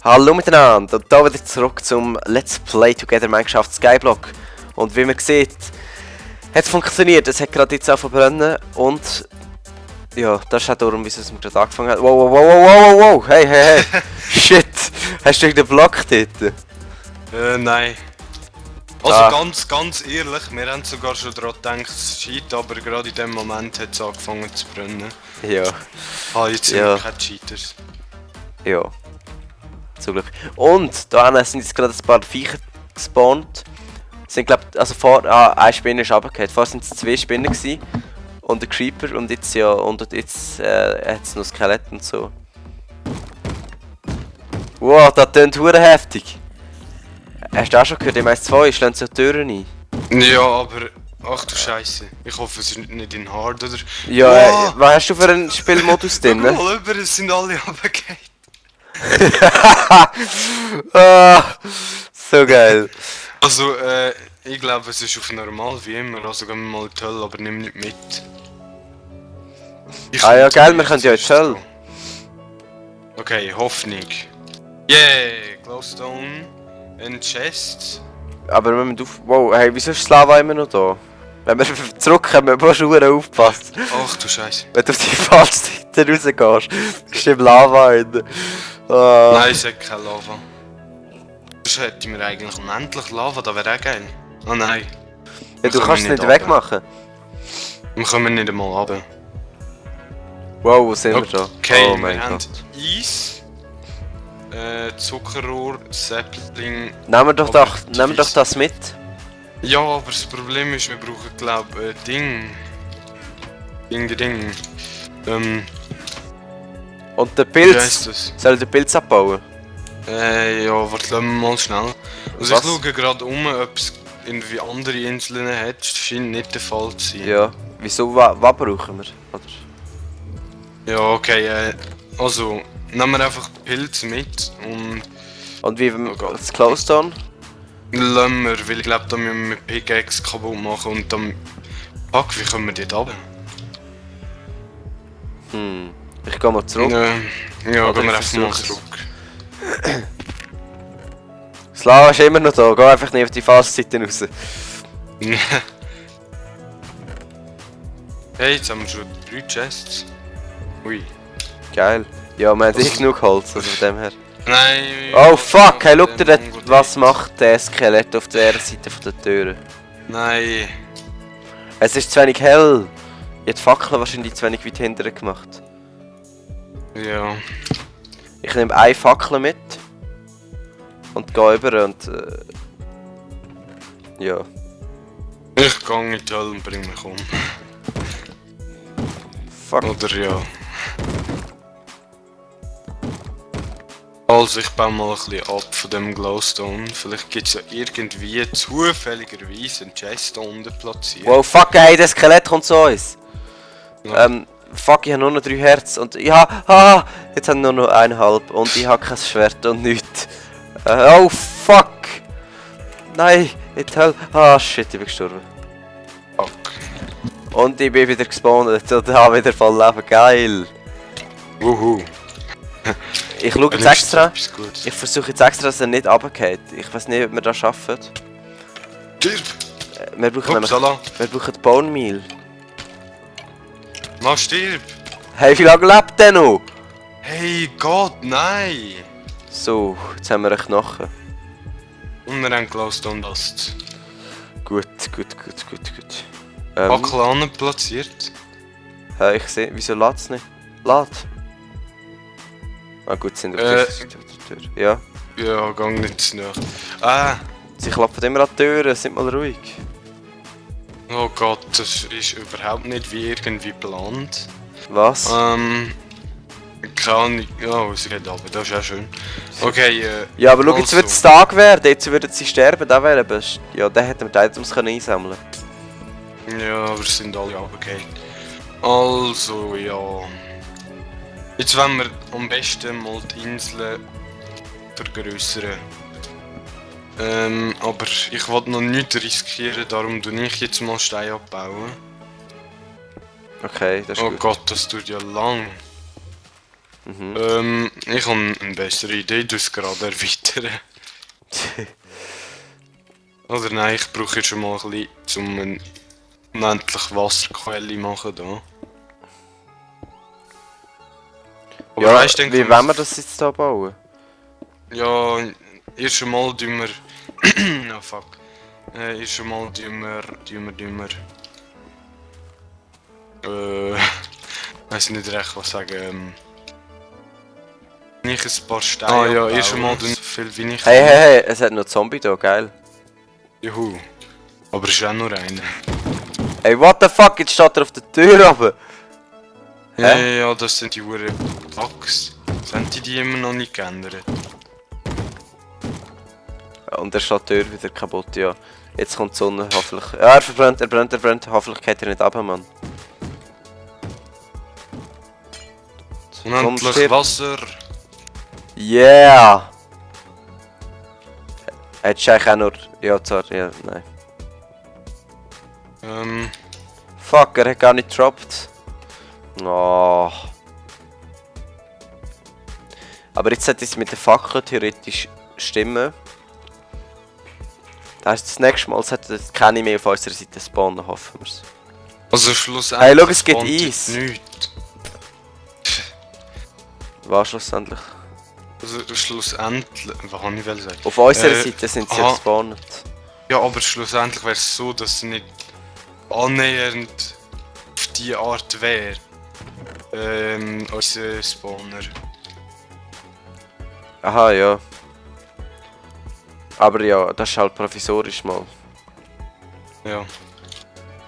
Hallo miteinander und da wieder zurück zum Let's Play Together Minecraft Skyblock. Und wie man sieht, hat es funktioniert. Es hat gerade jetzt angefangen und ja, das ist auch darum, wieso es mir gerade angefangen hat. Wow, hey, shit, hast du irgendeinen Block dort? Nein. Also ganz ehrlich, wir haben sogar schon daran gedacht, es Cheat, aber gerade in dem Moment hat es angefangen zu brennen. Ja. Jetzt sind wir keine Cheaters. Ja. Zum Glück. Und da sind jetzt gerade ein paar Viecher gespawnt. Sind also eine Spinne ist runtergefallen. Vorher sind es 2 Spinnen gewesen. Und ein Creeper und jetzt hat es noch Skelett und so. Wow, das tönt hure heftig. Hast du auch schon gehört, MS2 schlagen so Türen ein? Ja, aber... Ach du Scheiße. Ich hoffe, es ist nicht in Hard, oder? Ja, was hast du für einen Spielmodus drin? Guck mal über, es sind alle runtergefallen. So geil. Also, ich glaube, es ist auf normal wie immer. Also gehen wir mal in die Hölle, aber nimm nicht mit. Ja, geil, wir können ja in die Hölle. Okay, Hoffnung. Yeah, Glowstone. Ein Chest. Aber wir müssen auf... Wow, hey, wieso ist das Lava immer noch da? Wenn wir zurückkommen, musst du sehr aufpassen. Ach du Scheiße. Wenn du auf die falsche Seite rausgehst, ist im Lava drin. Nein, es hat keine Lava. Sonst hätten wir eigentlich unendlich Lava, das wäre auch geil. Oh nein. Ja, du kannst es nicht wegmachen. Wir kommen nicht einmal runter. Wow, wo sind wir da? Okay, Oh mein wir haben Gott. Eis, Zuckerrohr, Sapling... Nehmen wir doch das mit. Ja, aber das Problem ist, wir brauchen glaube Ding. Und der Wie Pilz. heisst das? Soll ich den Pilz abbauen? Ja, warte, lassen wir mal schnell. Also Was? ich schaue gerade ob es irgendwie andere Inseln hat. Das scheint nicht der Fall zu sein. Ja. Wieso? Was brauchen wir? Oder? Ja, okay, also nehmen wir einfach Pilze mit Und wie Oh Gott. das Glowstone? lassen wir, weil ich glaube, da müssen wir mit Pickaxe kaputt machen und dann... Fuck, wie kommen wir dort runter? Ich gehe mal zurück. Ja, Oder gehen wir ich einfach mal versuch's. zurück. Das Lava ist immer noch da. Geh einfach nicht auf die falsche Seite raus. Hey, jetzt haben wir schon 3 Chests. Ui. Geil. Ja, wir haben nicht genug Holz, also von dem her. Nein! Oh fuck, hey, schau dir das, was macht der Skelett auf der Seite von der Tür. Nein! Es ist zu wenig hell. Ich hätte die Fackel wahrscheinlich zu wenig weit hinterher gemacht. Ja. Ich nehme eine Fackel mit. Und gehe über und... ja. Ich gehe in die Hölle und bring mich um. Fuck. Oder ja. Also ich baue mal ein bisschen ab von dem Glowstone. Vielleicht gibt es ja irgendwie zufälligerweise einen Chest da unten platziert. Wow, fuck, hey, das Skelett kommt zu uns. Ja. Fuck, ich habe nur noch 3 Herz und jetzt habe ich nur noch 1,5 und ich habe kein Schwert und nichts. Oh fuck! Nein, in die Hölle. Ah shit, ich bin gestorben. Fuck. Und ich bin wieder gespawnt und habe wieder voll Leben. Geil! Wuhu. Ich schaue jetzt extra. Ich Ich versuche jetzt extra, dass er nicht runtergeht. Ich weiß nicht, ob wir das schaffen. Stirb! Wir brauchen Upsala! wir brauchen Bone Meal. Mann, stirb! Hey, wie lange lebt der noch? Hey Gott, nein! So, jetzt haben wir einen Knochen. Und wir haben Glowstone Dust. Gut. Fackel platziert. Hey, ich sehe, wieso lädt es nicht? Lädt. Ah gut, sind auf der Tür. Ja. Ja, gang nicht zu nah. Sie klappen immer an die Türen, sind mal ruhig. Oh Gott, das ist überhaupt nicht wie irgendwie geplant. Was? Keine Ahnung. Ja, sie geht runter, das ist auch schön. Okay, Ja, aber schau, jetzt wird es Tag werden, jetzt würden sie sterben, da wäre eben... Ja, der hätte mit Items können einsammeln. Ja, aber es sind alle runtergefallen. Also, ja. Jetzt wollen wir am besten mal die Insel vergrößern. Aber ich will noch nichts riskieren, darum tue ich jetzt mal Steine abbauen. Okay, das ist Oh gut. Gott, das tut ja lang. Ich habe eine bessere Idee, du es gerade erweitern. Oder nein, ich brauche jetzt schon mal ein bisschen, um eine unendliche Wasserquelle zu machen da. Aber Ja, weißt du, wie wollen wir das jetzt hier bauen? Ja, erst einmal tun wir... oh fuck. Erst einmal tun wir... Weiß nicht recht was sagen. Nicht ein paar Steine. Ah ja, erst einmal tun viel wie ich. Hey, es hat noch Zombie da, geil. Juhu. Aber es ist auch nur einer. Hey, what the fuck, jetzt steht er auf der Tür runter. Ja, das sind die Uhren Bugs. Sind die immer noch nicht geändert? Und er steht die Tür wieder kaputt, ja. Jetzt kommt die Sonne, hoffentlich. Ja, er brennt. Hoffentlich geht er nicht runter, Mann. Unendlich Wasser. Yeah! Hättest du eigentlich auch nur... Ja, zwar, ja, nein. Fuck, er hat gar nicht gedroppt. Oh. Aber jetzt sollte es mit der Fackel theoretisch stimmen. Das nächste Mal sollte keine mehr auf unserer Seite spawnen, hoffen wir es. Also schlussendlich. Hey, schau, es gibt Eis. Nichts. Was schlussendlich? Also schlussendlich. Was kann ich sagen? Auf unserer Seite sind sie gespawnt. Ja, aber schlussendlich wäre es so, dass es nicht annähernd auf die Art wäre. Unser Spawner. Aha, ja. Aber ja, das ist halt provisorisch mal. Ja.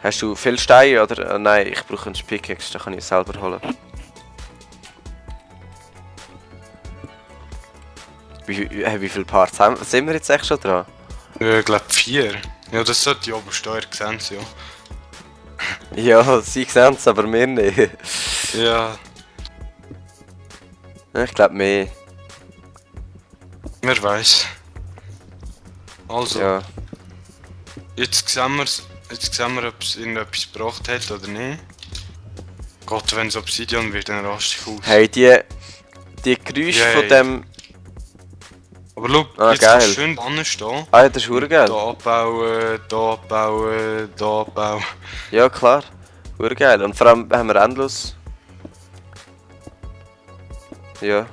Hast du viel Steine oder? Nein, ich brauche einen Pickaxe, den kann ich selber holen. Wie viele Parts sind wir jetzt echt schon dran? Ich glaube 4. Ja, das sollte ja aber Steuer gesehen sein, ja. Ja, sie sehen es, aber wir nicht. Ja, Ich glaube mehr. wer weiß. Also, Ja. jetzt sehen wir, ob es irgendetwas gebracht hat oder nicht. Gott, wenn es Obsidian wird, dann raste ich aus. Hey, die Geräusche Yay. von dem... Aber schau, jetzt geil. kannst du schön anstehen. Ah ja, das ist verdammt geil. Da abbauen, da abbauen, da abbauen. Ja, klar. Verdammt geil. Und vor allem haben wir endlos... Ja.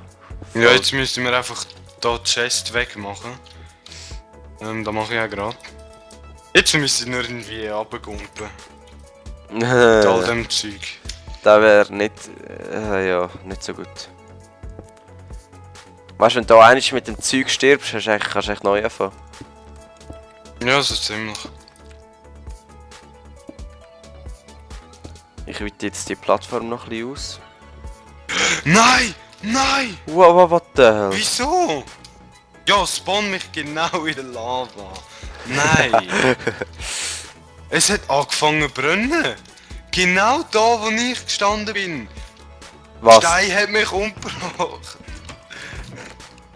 Ja, jetzt müssen wir einfach da die Chest wegmachen. Da mache ich ja gerade. Jetzt müssen wir nur irgendwie runtergumpen. Mit all dem Zeug. Das wäre nicht... ja, nicht so gut. Weißt du, wenn du da einmal mit dem Zeug stirbst, kannst du echt neu anfangen. Ja, so ziemlich. Ich weite jetzt die Plattform noch ein bisschen aus. Nein! Nein! Wow, what the hell? Wieso? Ja, spawn mich genau in der Lava. Nein! Es hat angefangen zu brennen. Genau da, wo ich gestanden bin. Was? Stein hat mich umgebracht.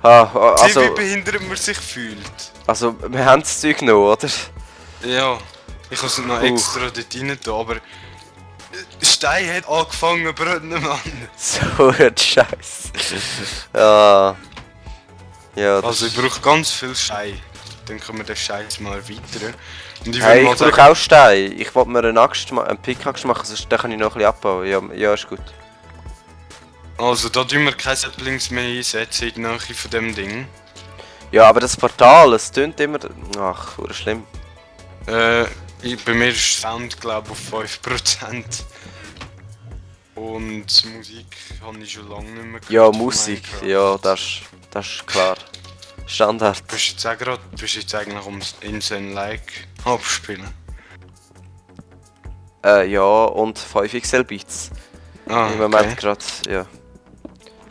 Sieh, Also, wie behindert man sich fühlt. also, wir haben das Zeug noch, oder? Ja, ich habe es noch extra dort rein da, aber... Stein hat angefangen zu brennen, Mann. So ein Scheiß. Ja. Ja, das Also ich brauche ganz viel Stein. Dann können wir den Scheiß mal erweitern. Und ich Hey, würde ich mal brauche auch Stein. Ich wollte mir einen Pickaxe machen, sonst dann kann ich noch ein bisschen abbauen. Ja, ja, ist gut. also da tun wir keine Saplings mehr einsetzen in die Nähe von dem Ding. Ja, aber das Portal, es tönt immer... Ach, ur schlimm. Bei mir ist Sound glaube ich auf 5%. Und Musik habe ich schon lange nicht mehr gehört. Ja, von Musik, Minecraft. ja, das ist klar. Standard. Du bist jetzt eigentlich ums Insane Like abspielen. Ja, und 5XL Beats. Ah, Im Moment gerade, ja.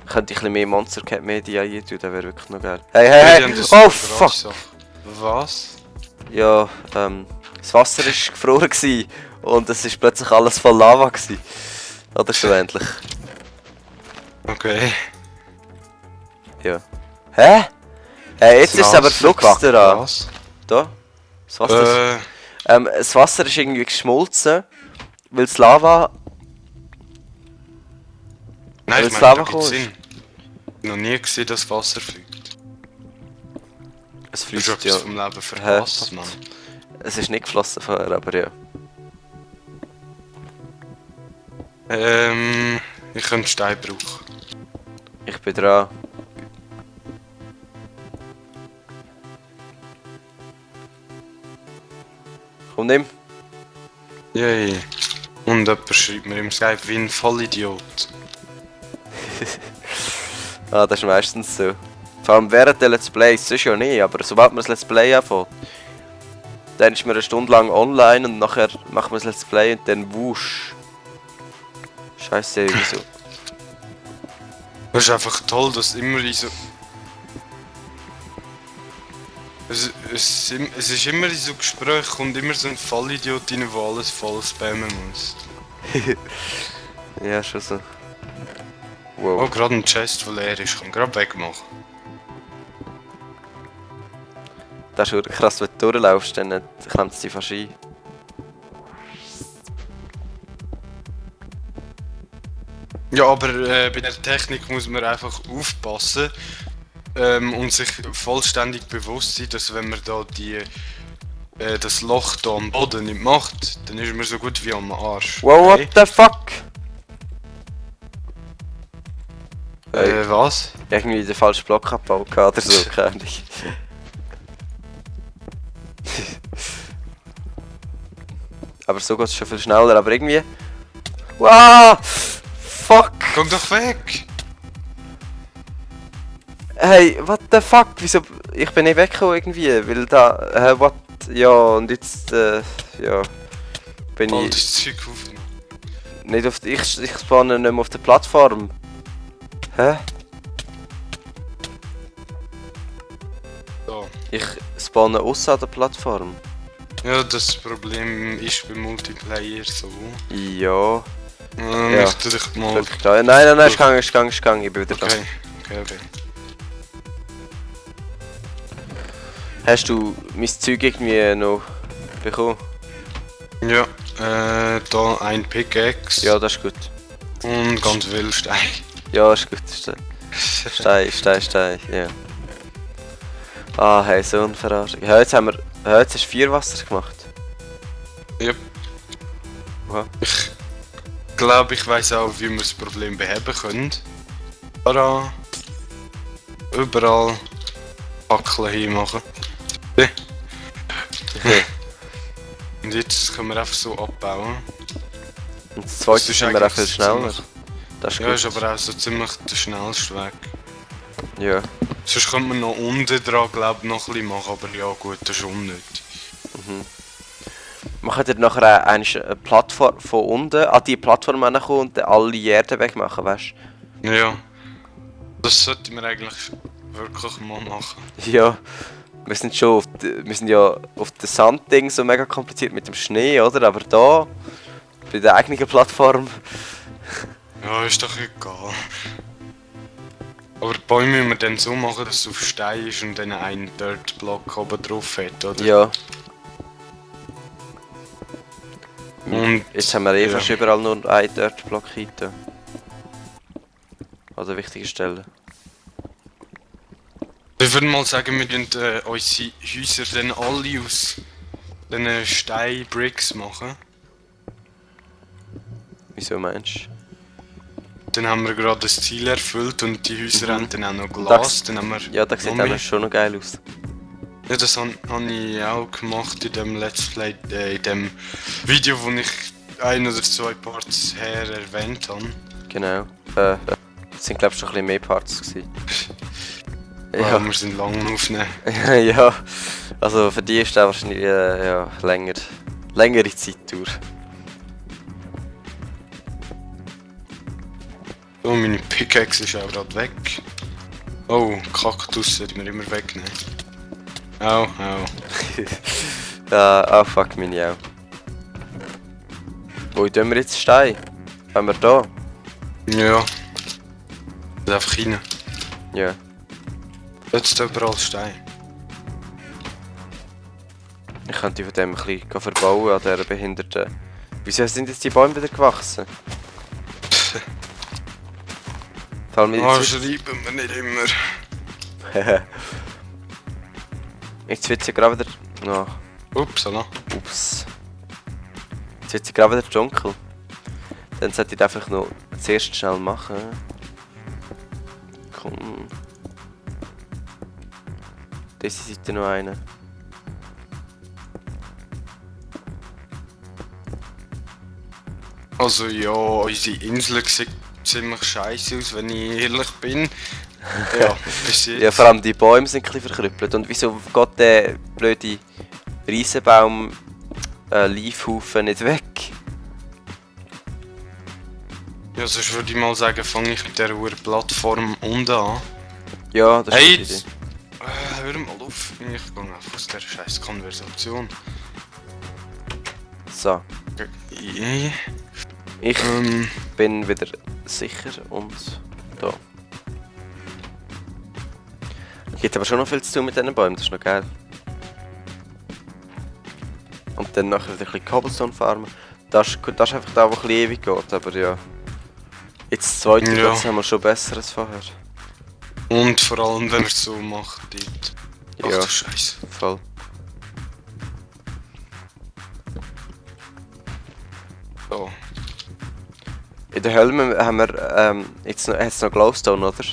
Könnte ich ein bisschen mehr Monster Cat Media tun, das wäre wirklich noch geil. Hey, Ja, hey, die haben hey! das Oh, gerade fuck! gesagt. Was? Ja, das Wasser war gefroren gewesen, und es ist plötzlich alles voll Lava gewesen. Oder so ähnlich. Okay. Ja. Hä? Hey, jetzt ist es aber Flux dran. Was? Da? Das Wasser, das Wasser ist irgendwie geschmolzen, weil das Lava... Nein, Weil ich das meine, Lava da gibt's kommt. Sinn. Noch nie gesehen, dass Wasser fliegt. Es Du hast fließt etwas ja. vom Leben verpasst, Mann. Es ist nicht geflossen vorher, aber ja. Ich könnte Stein brauchen. Ich bin dran. Komm, nimm. Yay. Und jemand schreibt mir im Skype wie ein Vollidiot. Ah, das ist meistens so. Vor allem während der Let's Plays, sonst ja nicht, aber sobald man das Let's Play anfängt, dann ist man eine Stunde lang online und nachher macht man das Let's Play und dann wusch. Scheiße, wieso? Es ist einfach toll, dass immer in so... Es ist immer in so Gesprächen, kommt immer so ein Vollidiot rein, der alles voll spammen muss. Ja, schon so. Oh, Wow. gerade ein Chest, der leer ist, kann gerade wegmachen. Das ist wirklich krass, wenn du durchlaufst, dann klemmt es dich fast ein. Ja, aber bei der Technik muss man einfach aufpassen und sich vollständig bewusst sein, dass wenn man da das Loch da am Boden nicht macht, dann ist man so gut wie am Arsch. Wow, what the fuck? Was? Irgendwie den falschen Block abgebaut oder so, keine Ahnung. Aber so geht es schon viel schneller, aber irgendwie... Wow! Fuck! Komm doch weg! Hey, what the fuck? Wieso? Ich bin nicht weggekommen irgendwie, weil da... what? Ja, und jetzt... ja... Bin Bald ich... ist das Zeug auf. Nicht auf... Ich spawne nicht mehr auf der Plattform. Hä? So. Ich spawne außer an der Plattform. Ja, das Problem ist beim Multiplayer so. Ja... Ich Ja. tu dich mal... Glück da. Nein, ist gegangen, ich bin wieder da. Okay. Hast du mein Zeug irgendwie noch bekommen? Ja, da ein Pickaxe Ja, das ist gut. und ganz viel Stein. Ja, ist gut. Stein, ja. Ah, hey, so eine Verarschung. Ja, jetzt hast du 4 Wasser gemacht. Yep. Wow. Ich glaube, ich weiß auch, wie wir das Problem beheben können. Tada! Überall Fackeln hinmachen. Und jetzt können wir einfach so abbauen. Und das zweite ist sind wir auch viel eigentlich schneller. ziemlich- Das ist Ja, gut. ist aber auch so ziemlich der schnellste Weg. Ja. Sonst könnte man noch unten dran, glaube ich, noch ein bisschen machen, aber ja gut, das ist unnötig. Machen wir nachher auch eine Plattform von unten an die Plattform kommen und dann alle Erde wegmachen, weißt Ja. Das sollte man eigentlich wirklich mal machen. du? Ja. Wir sind schon wir sind ja auf dem Sandding so mega kompliziert mit dem Schnee, oder? Aber da, bei der eigenen Plattform. Ja, ist doch egal. Aber die Bäume müssen wir dann so machen, dass es auf Stein ist und dann einen Dirt-Block oben drauf hat, oder? Ja. Und Jetzt haben wir eh ja. fast überall nur einen Dirt-Block hinten. An der wichtigen Stelle. ich würde mal sagen, wir können unsere Häuser dann alle aus diesen Stein-Bricks machen. Wieso meinst du? Dann haben wir gerade das Ziel erfüllt und die Häuser haben dann auch noch Glas. Das- Dann haben wir Ja, das sieht noch mehr. eigentlich schon noch geil aus. Ja, das habe ich auch gemacht in dem Let's Play, in dem Video, wo ich 1 oder 2 Parts her erwähnt habe. Genau. Das sind glaube ich schon ein bisschen mehr Parts gewesen. Ja. Wir sind lang am Aufnehmen. Ja. Also für die ist das wahrscheinlich ja, längere Zeitdauer. So, meine Pickaxe ist auch gerade weg. Oh, Kaktus sollte man immer wegnehmen. Au. Ja, oh fuck, meine auch. Wo tun wir jetzt Stein? Haben wir da? Ja. Einfach rein. Ja. Jetzt überall Stein. Ich könnte von dem ein bisschen verbauen an dieser behinderten... Wieso sind jetzt die Bäume wieder gewachsen? Vor allem Ah, jetzt, schreiben wir nicht immer. jetzt wird es ja gerade wieder... Oh, Upsala. ups. Jetzt wird es ja gerade wieder dunkel. Dann sollte ich einfach noch zuerst schnell machen. Komm. Diese Seite noch eine. Also ja, unsere Insel sieht ziemlich scheiße aus, wenn ich ehrlich bin. Ja, bis jetzt. Ja, vor allem die Bäume sind ein bisschen verkrüppelt. Und wieso geht der blöde Riesenbaum Leafhaufen nicht weg? Ja, sonst würde ich mal sagen, fange ich mit dieser Plattform unten an. Ja, das Hey, ist die jetzt- Idee. Hör mal auf, ich gehe einfach aus dieser scheiß Konversation. So, Ja, ich bin wieder sicher und da. Gibt aber schon noch viel zu tun mit diesen Bäumen, das ist noch geil. Und dann nachher wieder ein bisschen Cobblestone farmen. Das ist einfach da, wo ein bisschen ewig geht, aber ja. Jetzt das zweite Ja. Platz haben wir schon besser als vorher. und vor allem, wenn er es so macht, dort. Ach Ja. du Scheiße. Voll. So. In der Hölle haben wir jetzt noch, hat's noch Glowstone, oder?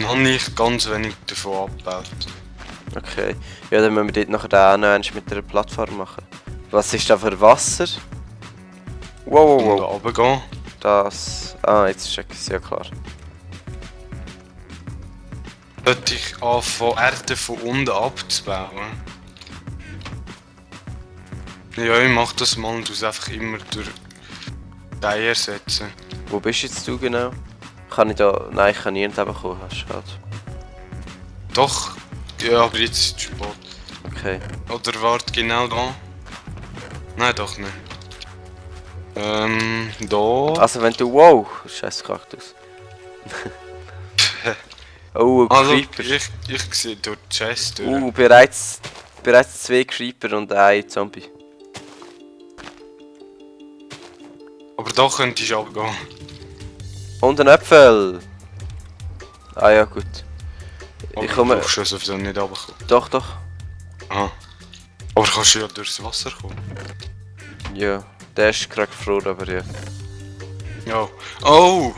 Habe ich ganz wenig davon abgebaut. Okay. Ja, dann müssen wir dort nachher auch noch eins mit der Plattform machen. Was ist da für Wasser? Wow, Und wow, wow. runtergehen. Das... Ah, jetzt check ich es, ja klar. Sollte ich anfangen, Erde von unten abzubauen? Ja, ich mach das mal und du einfach immer durch die Eier setzen. Wo bist jetzt du genau? Kann ich da... Nein, ich kann nirgendwo kommen, schade. Doch, ja, aber jetzt ist es spät. Okay. Oder warte, genau da? Nein, doch nicht. Da. Also wenn du... Wow! Scheiß Kaktus. Oh, ein Also, Creeper. ich sehe durch die Chest durch. Bereits 2 Creeper und ein Zombie. Aber da könntest du abgehen. Und ein Äpfel! Ah ja, gut. Aber Ich komme... du brauchst ja sowieso nicht runterkommen. Doch, doch. Aha. Aber kannst du ja durchs Wasser kommen. Ja, der ist gerade gefroren, aber ja. Ja. Oh!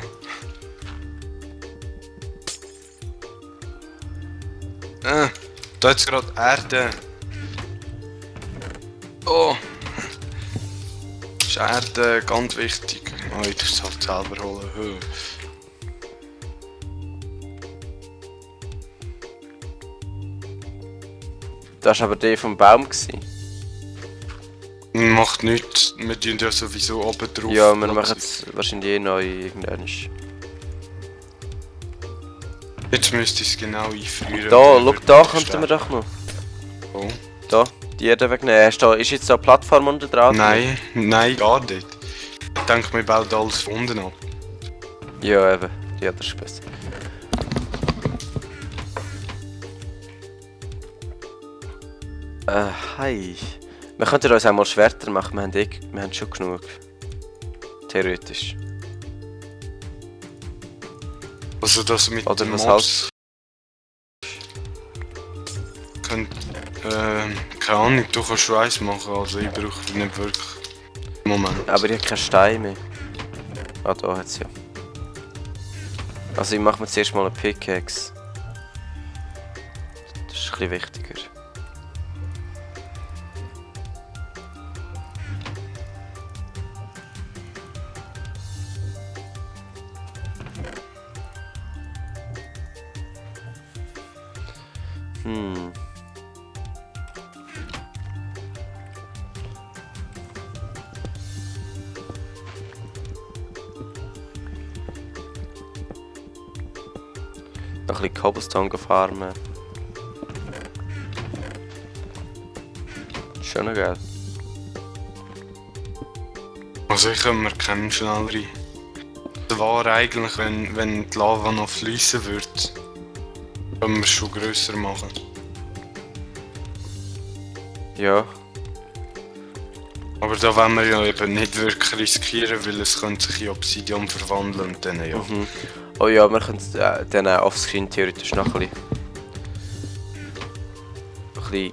Da hat's gerade Erde. Oh! Ist Erde ganz wichtig. Oh, ich muss es halt selber holen. Hö. Das war aber der vom Baum. Gewesen. Macht nichts, wir tun ja sowieso oben drauf. Ja, wir machen es wahrscheinlich eh neu irgendwann. Jetzt müsste ich es genau einfrieren. Da, schau, da könnten wir doch noch. Oh. Da, die Erde wegnehmen. Ist jetzt da eine Plattform unten dran? Nein, nein, gar nicht. Ich denke, wir bauen alles von unten ab. Ja, eben. Ja, das ist besser. Hi. Wir könnten uns auch mal Schwerter machen, wir haben schon genug. Theoretisch. Also das mit Oder den was Mobs... Könnt, keine Ahnung, du kannst Schweiß machen, also ich brauche nicht wirklich. Moment. Aber ich habe keinen Stein mehr. Ah, da hat es ja. Also ich mache mir zuerst mal eine Pickaxe. Das ist ein bisschen wichtiger. Hm. Noch ein bisschen Cobblestone farmen. Schon noch geil. Also ich könnte mir keinen schnellere. Das war eigentlich, wenn die Lava noch fließen würde, können wir es schon grösser machen. Ja. Aber da wollen wir ja eben nicht wirklich riskieren, weil es könnte sich in Obsidian verwandeln und dann ja. Mhm. Oh ja, wir können dann offscreen theoretisch noch ein bisschen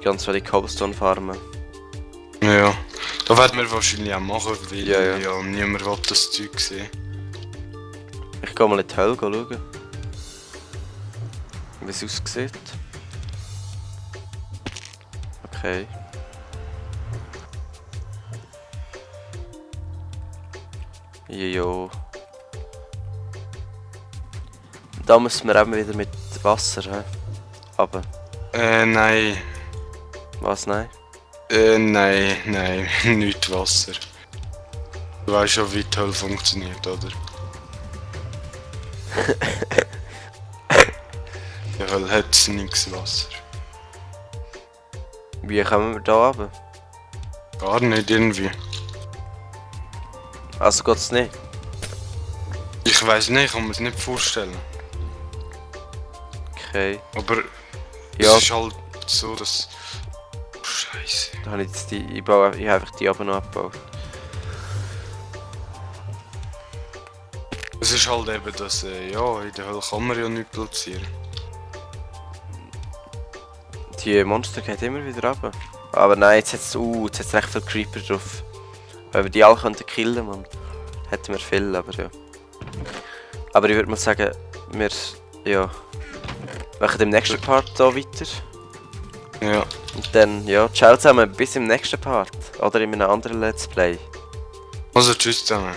ganz viele Cobblestone farmen. Ja, da werden wir wahrscheinlich auch machen, weil Ja. ja niemand will das Zeug sehen. Ich gehe mal in die Hölle schauen, wie es aussieht. Okay. Jo. Da müssen wir eben wieder mit Wasser, hä? Aber, Nein. was, nein? Nein, nicht Wasser. Du weißt schon, wie die Hölle funktioniert, oder? Die Hölle hat nichts Wasser. Wie kommen wir da runter? Gar nicht irgendwie. Also geht's nicht? Ich weiß nicht, ich kann mir es nicht vorstellen. Okay. Aber Ja. es ist halt so, dass... Oh, Scheiße. Da habe ich jetzt ich habe einfach die oben noch abgebaut. Es ist halt eben, dass ja, in der Hölle kann man ja nicht platzieren. Die Monster gehen immer wieder runter. Aber nein, jetzt hat es recht viele Creeper drauf. Wenn wir die alle könnten killen, man, hätten wir viel, aber ja. Aber ich würde mal sagen, wir machen im nächsten Part hier weiter. Ja. Und dann, ja, ciao zusammen, bis im nächsten Part. Oder in einem anderen Let's Play. Also tschüss zusammen.